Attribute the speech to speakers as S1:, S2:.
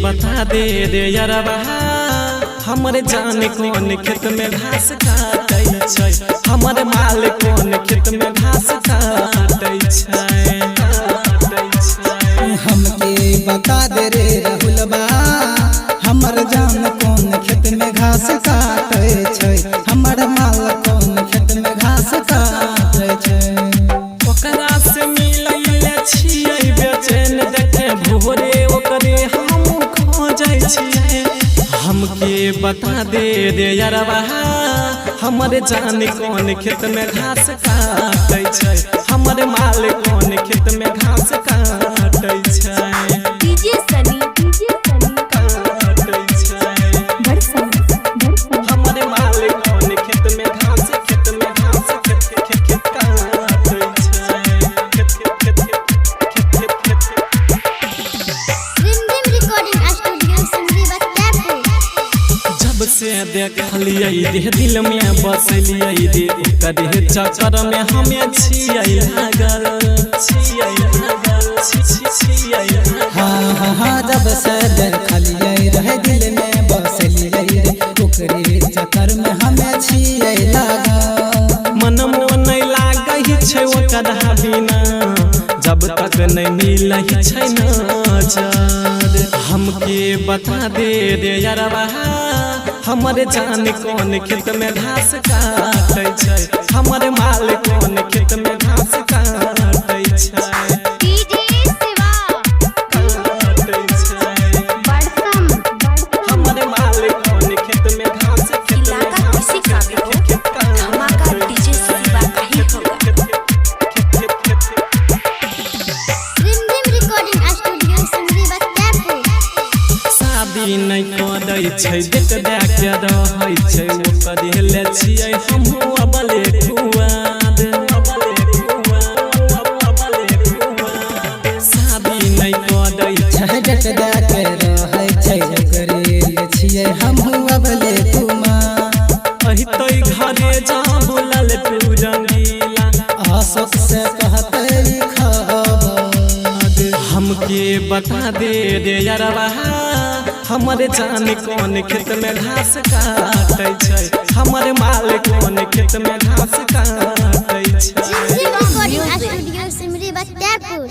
S1: बता दे रे यरबा, हमर जान कोन खेत में घास काटै छै, हमर माल कोन खेत में घास काटै छै।
S2: हमके बता दे रे राहुलबा, हमर जान कोन खेत में घास काटै छै, हमर माल कोन खेत में घास काटै छै।
S1: ओकरा से मिलैले छियै बेचैन, देखे भोरे ओकरे हम खोजै छियै। हमके बता दे रे यरबा, हमर जान कोन खेत में घास काटै छै, हमर माल कोन खेत में घास काटै छै।
S3: डीजे सनी, डीजे सनी,
S1: काटै छै।
S3: बरसा बरसा।
S1: हमर माल कोन खेत में घास, खेत में घास, खेत खेत खेत काटै छै, खेत खेत खेत खेत खेत।
S4: रिमझिम रिकॉर्डिंग स्टूडियो, सिमरी बख्तियारपुर।
S1: जब से देखलियै रे दिल में बसलियै रे, ओकरे चक्कर में हमें छियै लागल, छियै लागल, छी छी छियै लागल।
S2: हाँ हाँ हाँ, जब से देखलियै रहे दिल में बसलियै रे, ओकरे चक्कर में हमें छियै लागल।
S1: मनमो नहि लागै छै ओकरा बिना, जब तक नहि मिलै छै नजर। हमके बता दे रे यरबा, हमर जान कोन खेत में घास काटै छै, हमर माल कोन खेत में घास काटै छै।
S4: डीजे शिवा,
S1: काटै छै।
S4: बरसम।
S1: हमर माल कोन खेत में घास, खेत में
S3: इलाका
S1: घास,
S3: किसी का भी हो,
S1: खेत
S3: धमाका डीजे शिवा का ही होगा।
S1: खेत खेत खेत।
S4: रिमझिम रिकॉर्डिंग स्टूडियो, सिमरी बख्तियारपुर।
S1: शादी नहि करै छै, देख दए के रहै छै, ओकरे ले छियै हमहूँ अबले कुआर, अबले कुआर, अबले कुआर। शादी नहि करै छै।
S2: छै डट दए के रहै छै, ओकरे ले छियै हमहूँ अबले कुमार।
S1: अहितै घरे जा बुलल तू रंगीला,
S2: अशोक से कहतै खबर।
S1: हमके बता दे रे यरबा, हमर जान कोन खेत में घास काटै छै, हमर माल कोन खेत में घास काटै छै।
S4: रिमझिम रिकॉर्डिंग स्टूडियो, सिमरी बख्तियारपुर।